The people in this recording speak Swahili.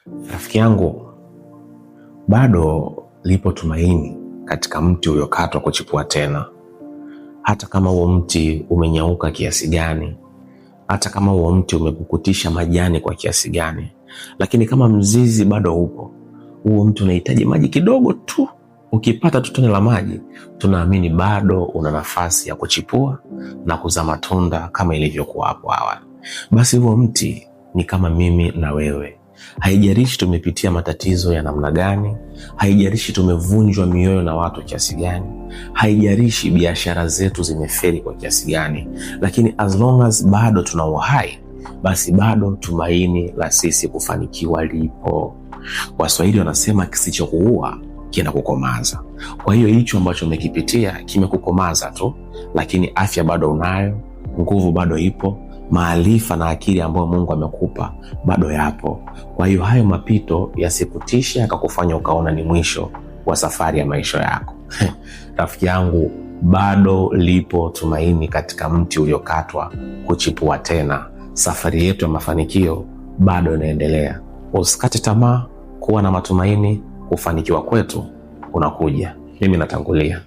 Rafiki yangu, bado lipo tumaini katika mti uliokatwa kuchipua tena. Hata kama huo mti umenyauka kiasi gani, hata kama huo mti umekukutisha majani kwa kiasi gani, lakini kama mzizi bado upo, huo mti unahitaji maji kidogo tu. Ukipata tu tone la maji, tunaamini bado una nafasi ya kuchipua na kuzaa matunda kama ilivyokuwa hapo awali. Basi huo mti ni kama mimi na wewe. Haijalishi tumepitia matatizo ya namna gani, haijalishi tumevunjwa mioyo na watu kiasi gani, haijalishi biashara zetu zimefeli kwa kiasi gani, lakini as long as bado tuna uhai, basi bado tumaini la sisi kufanikiwa lipo. Waswahili wanasema kisichokuua kinakukomaza. Kwa hiyo hicho ambacho umekipitia kimekukomaza tu, lakini afya bado unayo, nguvu bado ipo, maarifa na akili ambayo Mungu amekupa bado yapo. Kwa hiyo hayo mapito yasikutisha yakakufanya ukaona ni mwisho wa safari ya maisha yako. Rafiki yangu, bado lipo tumaini katika mti uliokatwa kuchipua tena. Safari yetu ya mafanikio bado inaendelea. Usikate tamaa, kuwa na matumaini. Kufanikiwa kwetu kunakuja. Mimi natangulia.